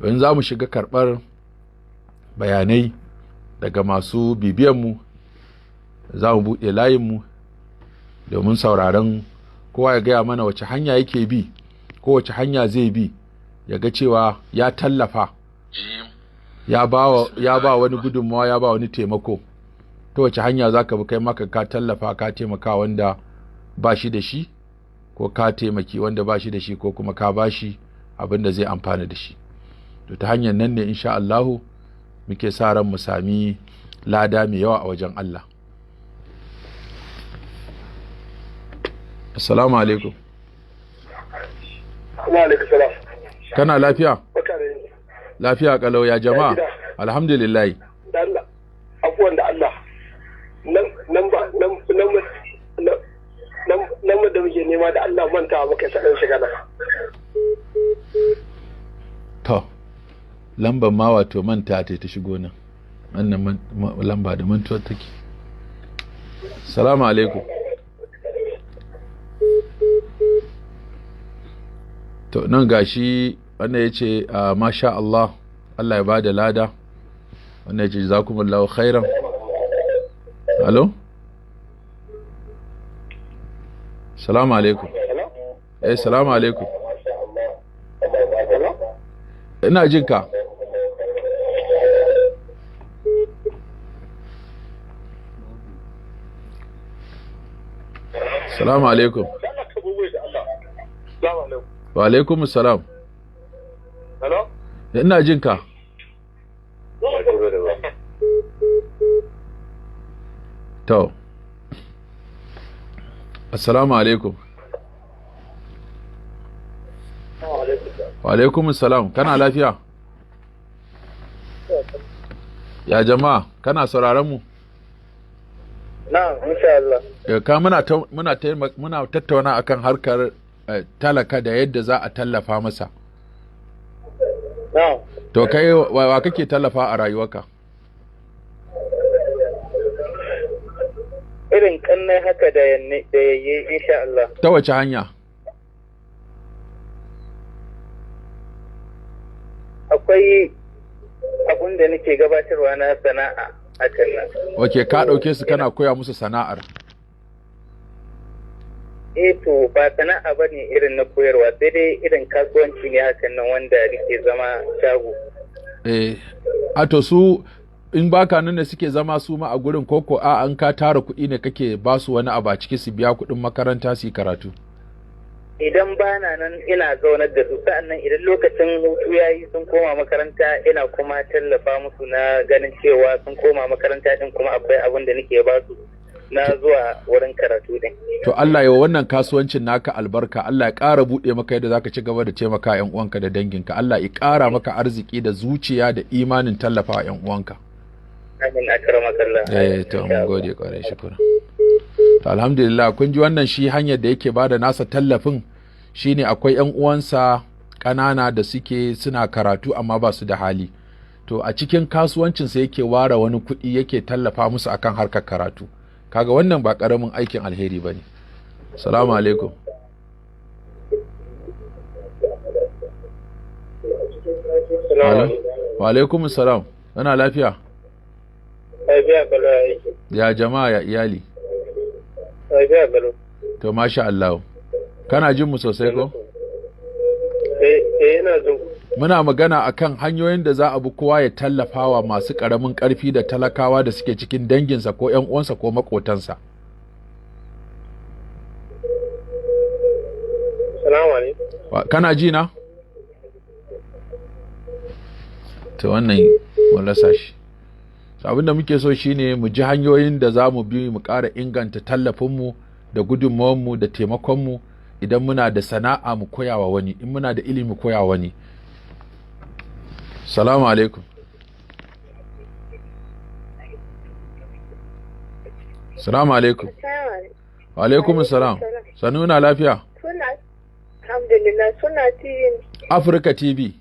Yanzu za mu shiga karɓar bayanai daga masu bibiyanmu. Za mu buɗe layinmu domin sauraron kowa ya gaya mana wace hanya yake bi ko wace hanya zai bi ya ga cewa ya tallafa, ya ba wani gudunmawa, ya ba wani taimako. Ta wace hanya za ka bi kai maka ka tallafa, ka taimaka wanda ba shi da shi, ko ka taimaki wanda ba shi da shi, ko kuma ka ba shi abin da zai amfana da shi. To ta hanyar nan ne insha Allahu muke sa ran mu sami lada mai yawa a wajen Allah. Assalamu alaikum. Wa alaikum salam. Kana lafiya? Barka da yini. Lafiya kalau, ya jama'a? Ya gida. Alhamdulillah. Da Allah. Afuwan da Allah. Nan nan ba nan nan nan nan nan da muke nema da Allah manta muka sanin shiga nan. To, lambar ma wato manta ta shigo nan. Wannan lamba da mantuwar take. Salamu alaikum. To, nan gashi wannan ya ce, masha Allah, Allah ya bada lada. Wannan ya ce, jazakumullahu khairan. Alo? Salamu alaikum. Eh, salamu alaikum. Ina jin ka. Salamu alaikum. Wa alaikum salam. Hello? Ina jin ka. To. Assalamu alaikum. Wa alaikum salam. Kana lafiya? Ya jama'a, kana sauraron mu? Na, insha Allah. Ka muna muna muna tattauna akan harkar talaka da yadda za a tallafa masa. Na. To kai wa kake tallafa a rayuwarka? Irin kannai haka da yanne da yayye insha Allah. Ta wace hanya? Akwai abun da nake gabatarwa na sana'a hakan nan. Ok, ka ɗauke su kana koya musu sana'ar. Eh to ba sana'a ba ne irin na koyarwa, sai dai irin kasuwanci ne hakan nan wanda nake zama shago. Eh, a to su in baka nan ne suke zama su ma a gurin koko a an ka tara kuɗi ne kake ba su wani abu a ciki su biya kuɗin makaranta su yi karatu. Idan ba na nan ina zaunar da su, sa'annan idan lokacin hutu ya yi sun koma makaranta ina kuma tallafa musu na ganin cewa sun koma makaranta din, kuma akwai abin da nake ba su na zuwa wurin karatu din. To Allah ya wa wannan kasuwancin naka albarka, Allah ya ƙara buɗe maka yadda zaka ci gaba da taimaka ƴan uwanka da danginka, Allah ya ƙara maka arziki da zuciya da imanin tallafa ƴan uwanka. Amin akramakallah. Eh to mun gode kwarai, shukran. To alhamdulillah, kun ji wannan shi hanyar da yake bada nasa tallafin shine akwai ƴan uwansa ƙanana da suke suna karatu amma ba su da hali. To a cikin kasuwancinsa yake ware wani kuɗi yake tallafa musu akan harkar karatu. Kaga wannan ba ƙaramin aikin alheri ba ne. Salamu alaikum. Wa alaikum salam. Ana lafiya? Lafiya kalau aiki. Ya jama'a, ya iyali? Lafiya kalau. To masha Allah. Kana jin mu sosai ko? Eh, ina jin. Muna magana akan hanyoyin da za a bi kowa ya tallafawa masu ƙaramin ƙarfi da talakawa da suke cikin danginsa ko ƴan uwansa ko maƙotansa. Salamu alaikum. Kana ji na? To wannan mun rasa shi. So abin da muke so shine mu ji hanyoyin da za mu bi mu ƙara inganta tallafinmu da gudunmawarmu da taimakonmu. Idan muna da sana'a mu koyawa wani, in muna da ilimi koyawa wani. Salamu alaikum. Salamu alaikum. Wa alaikum salam. Sannu, na lafiya? Suna, alhamdulillah, suna TV. Africa TV.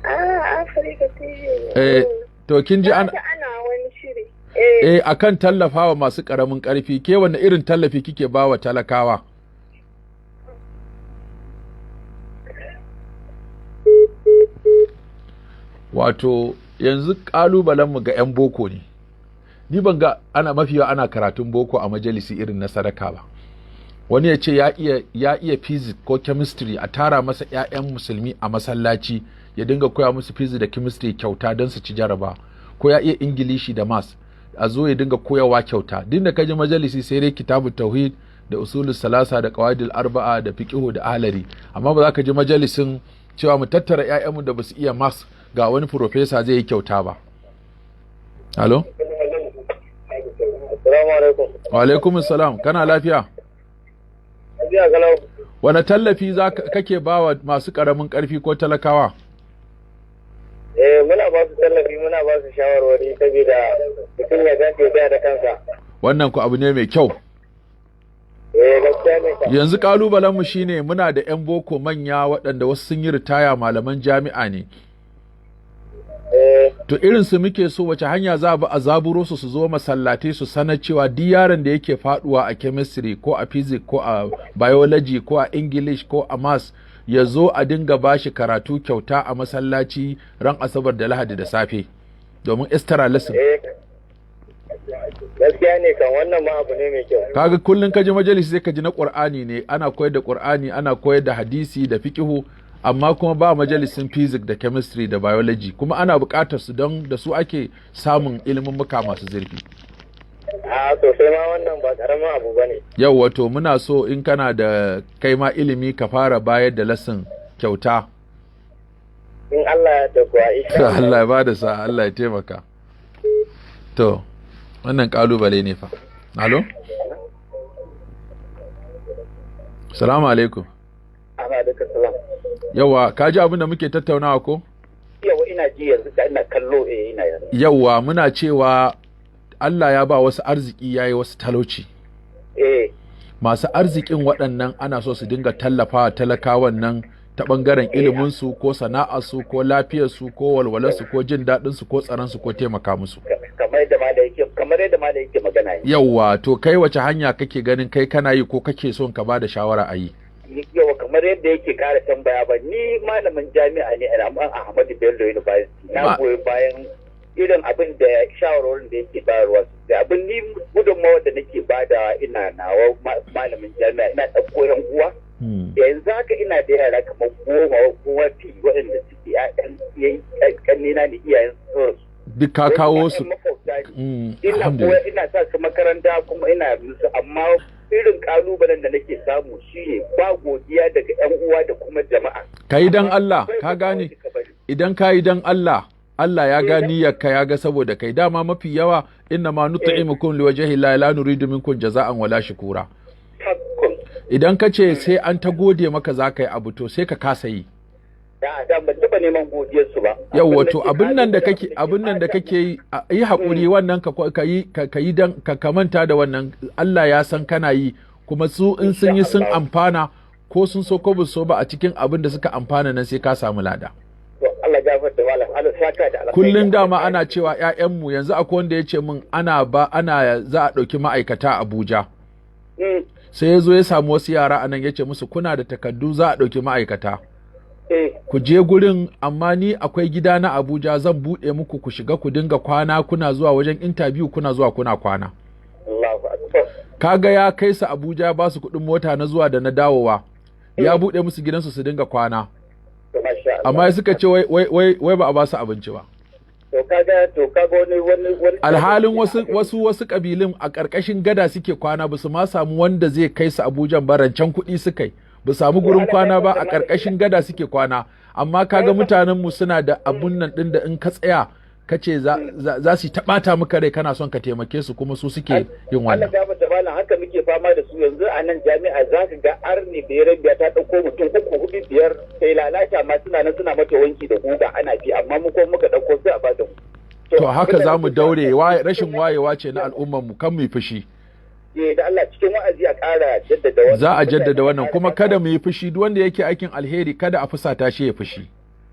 Ah, Africa TV. Eh, to kin ji ana wani shiri. Eh, eh akan tallafawa masu karamin karfi, ke wanne irin tallafi kike bawa talakawa? Wato yanzu ƙalubalenmu ga 'yan boko ne. Ni ban ga ana mafiya ana karatun boko a majalisi irin na sadaka ba. Wani ya ce ya iya physics ko chemistry, a tara masa 'ya'yan musulmi a masallaci ya dinga koya musu physics da chemistry kyauta don su ci jaraba, ko ya iya Ingilishi da maths, a zo ya dinga koyawa kyauta. Duk da kaji majalisi sai dai Kitabu Tauhid da Usulul Salasa da Qawaidul Arba'a da fiqhu da Ahlari, amma ba za ka ji majalisin cewa mu tattara 'ya'yanmu da basu iya maths, ga wani professor zai yi kyauta ba. Halo. Assalamu alaikum. Wa alaikum salam. Kana lafiya? Lafiya kalau. Wane tallafi za kake bawa masu karamin karfi ko talakawa? Eh, muna ba su tallafi, muna ba su shawarwari saboda mutum ya dace ya da kansa. Wannan ku abu ne mai kyau. Eh, gaskiya ne ka. Yanzu kalubalen mu shine muna da 'yan boko manya waɗanda wasu sun yi ritaya, malaman jami'a ne. To irin su muke so, wace hanya za a bi a zaburo su su zo masallatai su sanar cewa duk yaron da yake faduwa a chemistry ko a physics ko a biology ko a English ko a maths, ya zo a dinga bashi karatu kyauta a masallaci ran Asabar da Lahadi da safe domin extra lesson. Eh, gaskiya ne kan, wannan ma abu ne mai kyau. Kaga kullun kaji majalisi sai ka ji na Qur'ani ne, ana koyar da Qur'ani, ana koyar da hadisi da fiqhu, amma kuma ba majalisin physics da chemistry da biology, kuma ana buƙatar su don da su ake samun ilimin muka masu zurfi. A sosai ma, wannan ba karamin abu bane. Yau wato muna so in kana da kai ma ilimi ka fara bayar da lesson kyauta. In Allah ya da kuwa, insha Allah. Allah ya bada sa, Allah ya taimaka. To wannan kalubale ne fa. Halo, salamu alaikum. Ana da salam. Yawa, ka ji abin da muke tattaunawa ko? Yawa, ina ji yanzu, ga ina kallo, eh, ina yanzu. Yawa, muna cewa Allah ya ba wasu arziki, yayi wasu talauci. Masu arzikin waɗannan ana so su dinga tallafawa talakawan nan ta ɓangaren iliminsu ko sana'arsu ko lafiyarsu ko walwalarsu ko jin daɗinsu ko tsaronsu ko taimaka musu. Kamar yadda ma da yake magana yanzu. Yawwa, to kai wace hanya kake ganin kai kana yi ko kake son ka ba da shawara a yi? Yawa, kamar yadda yake kara tambaya ba, ni malamin jami'a ne a Ahmadu Bello University. Na goyi bayan irin abin da shawarwarin da yake bayarwa sosai. Abin ni gudunmawar da nake bada, ina nawa malamin jami'a, ina ɗauko yan uwa. Yanzu haka ina da yara kamar 10 ko fi waɗanda suke ƴaƴan ƙannena ne, iyayen su sun rasu. Duk ka kawo su. Makwabta ne. Ina koya, ina sa su makaranta kuma ina musu, amma irin kalubalen da nake samu shine ba godiya daga yan uwa da kuma jama'a. Ka yi don Allah, ka gane, idan ka yi don Allah, Allah ya ga niyyarka, ya ga saboda kai. Dama mafi yawa inna ma nut'imukum liwajhi la la nuridu minkum jaza'an wala shukura. Idan ka ce sai an ta gode maka za ka yi abu, to sai ka kasa yi. Da ban taɓa neman godiyar su ba. Yawwa, to abin nan da kake yi, yi haƙuri, wannan ka yi ka yi dan ka manta da wannan. Allah ya san kana yi, kuma su in sun yi sun amfana, ko sun so ko ba so ba, a cikin abin da suka amfana nan sai ka samu lada. To Allah gafarta malam, Allah saka da alkhairi. Kullun dama ana cewa ƴaƴanmu, yanzu akwai wanda ya ce min ana ba ana za a ɗauki ma'aikata a Abuja. Sai ya zo ya samu wasu yara a nan, ya ce musu, "Kuna da takardu, za a ɗauki ma'aikata. Ku je gurin, amma ni akwai gida na Abuja, zan buɗe muku ku shiga ku dinga kwana, kuna zuwa wajen interview, kuna zuwa kuna kwana." Allahu akbar. Kaga ya kai su Abuja, ba su kuɗin mota na zuwa da na dawowa. Ya buɗe musu gidansu su dinga kwana. To masha Allah. Amma suka ce wai wai wai ba a ba su abinci ba. To kaga wani Alhalin wasu kabilun a ƙarƙashin gada suke kwana, ba su ma samu wanda zai kai su Abuja ba, rancen kuɗi suka yi. Ba samu gurin kwana ba, a ƙarƙashin gada suke kwana. Amma kaga mutanenmu suna da abun nan ɗin da in ka tsaya ka ce za su ta ɓata maka rai, kana son ka taimake su, kuma su suke yin Allah wannan. gafarta malam, haka muke fama da su yanzu a nan jami'a. Za ka ga arni bai ta ɗauko mutum uku, hudu, biyar, sai lalata ma, suna nan suna mata wanki da guga ana bi, amma mu ko muka ɗauko sai a bata mu. To haka za mu daure, rashin wayewa ce na al'ummar mu, kan mu yi fushi. Eh, da Allah cikin wa'azi a ƙara jaddada wannan. Za a jaddada wannan, kuma kada mu yi fushi. Duk wanda yake aikin alheri, kada a fusata shi ya fushi.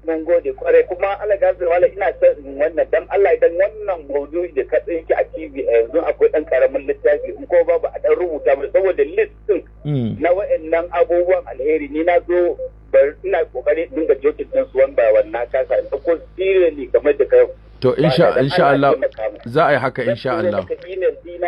Mun gode kwarai. Kuma Allah gafarta malam, ina son in wannan, dan Allah, idan wannan maudu'i da ka tsinki a TV a yanzu, akwai dan karamin littafi, in ko babu a dan rubuta mana, saboda list din na wa'annan abubuwan alheri, ni na zo bar ina kokari in dinga jotting din su one by one, na kasa in dauko serially. To insha Allah za a yi haka insha Allah.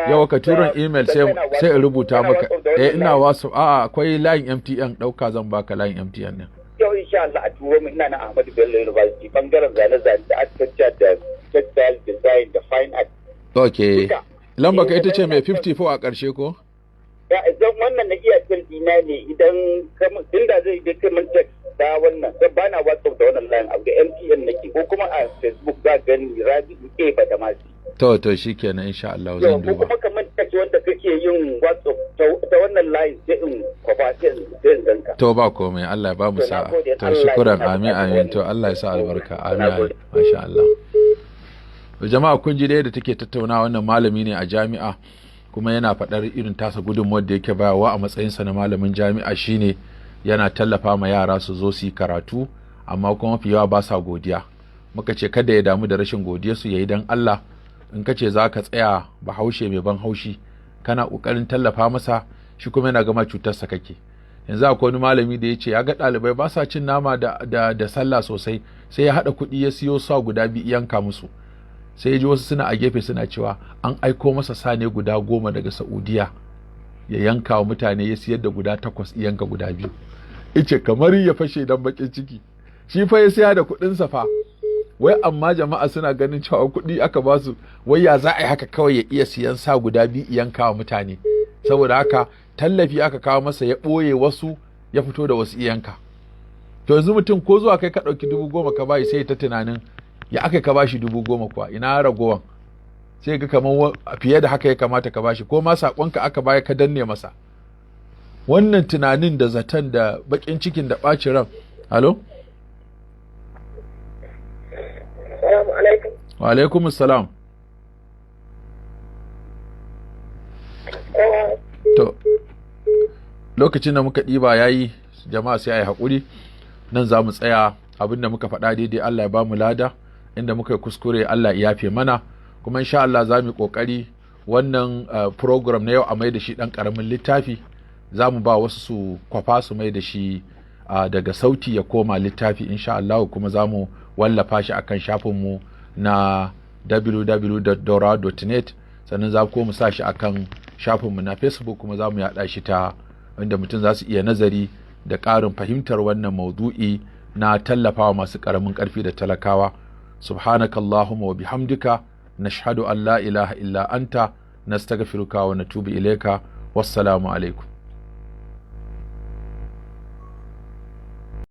Yawa, ka turin email sai in rubuta maka. Eh, ina WhatsApp. A'a, akwai line MTN, dauka zan baka line MTN din. Yau insha Allah a turo min. Ina na Ahmadu Bello University, bangaren zane-zane da architecture da textile design da fine art. Okay. Lamba ka ita ce mai 54 a ƙarshe ko? Ya, idan wannan na iya cin dina ne, idan inda zai je kai min text da wannan, dan bana WhatsApp da wannan line, abu da MTN nake, ko kuma a Facebook za gani Rabi'u A Badamasi. To shikenan, insha Allah zan duba. Ko kuma kamar text wanda kake yin WhatsApp ta wannan line, sai in kwafa, sai in ganka. To ba komai, Allah ya ba mu sa'a. To shukuran, amin amin. To Allah ya sa albarka. Amin amin. Masha Allah. Jama'a, kun ji da take tattaunawa. Wannan malami ne a jami'a, kuma yana faɗar irin tasa gudunmuwar da yake bayarwa a matsayinsa na malamin jami'a, shine yana tallafa ma yara su zo su yi karatu, amma kuma mafi yawa ba sa godiya. Muka ce kada ya damu da rashin godiya su, yayi dan Allah. In ka ce za ka tsaya, Bahaushe mai ban haushi, kana ƙoƙarin tallafa masa, shi kuma yana gama cutarsa kake. Yanzu akwai wani malami da ya ce ya ga ɗalibai ba sa cin nama da sallah sosai, sai ya haɗa kuɗi ya siyo sa guda 2 yanka musu. Sai ya ji wasu suna a gefe suna cewa an aiko masa sa ne guda 10 daga Saudiya ya yanka wa mutane, ya siyar da guda 8, yanka guda 2. Ice kamar ya fashe dan bakin ciki. Shi fa ya siya da kuɗinsa fa wai, amma jama'a suna ganin cewa kuɗi aka ba su, wai ya za a yi haka kawai ya iya siyan sa guda 2 yanka wa mutane? Saboda haka tallafi aka kawo masa, ya ɓoye wasu, ya fito da wasu iyanka. To yanzu mutum ko zuwa kai ka ɗauki 10,000 ka bayi, sai ta tunanin ya aka ka bashi 10,000 kuwa, ina ragowan? Sai ga kamar fiye da haka ya kamata ka bashi, ko ma saƙonka aka baya ka danne masa. Wannan tunanin da zaton da baƙin cikin da ɓacin ran. Halo. Wa alaikum salam. To lokacin da muka ɗiba yayi, jama'a sai a yi haƙuri, nan za mu tsaya. Abinda muka faɗa daidai, Allah ya ba mu lada. Inda muka yi kuskure, Allah ya yafe mana. Kuma insha Allah za mu yi ƙoƙari wannan program na yau a mai da shi ɗan ƙaramin littafi. Za mu ba wasu su kwafa su mai da shi daga sauti ya koma littafi insha Allah, kuma za mu wallafa shi akan shafinmu na www.dora.net. Sannan za mu sa shi akan shafinmu na Facebook, kuma za mu yaɗa shi ta inda mutum za su iya nazari da ƙarin fahimtar wannan maudu'i na tallafawa masu ƙaramin ƙarfi da talakawa. Subhanakallahumma wa bihamdika, nashhadu an la ilaha illa anta, nastaghfiruka wa natubu ilayka. Wassalamu alaikum.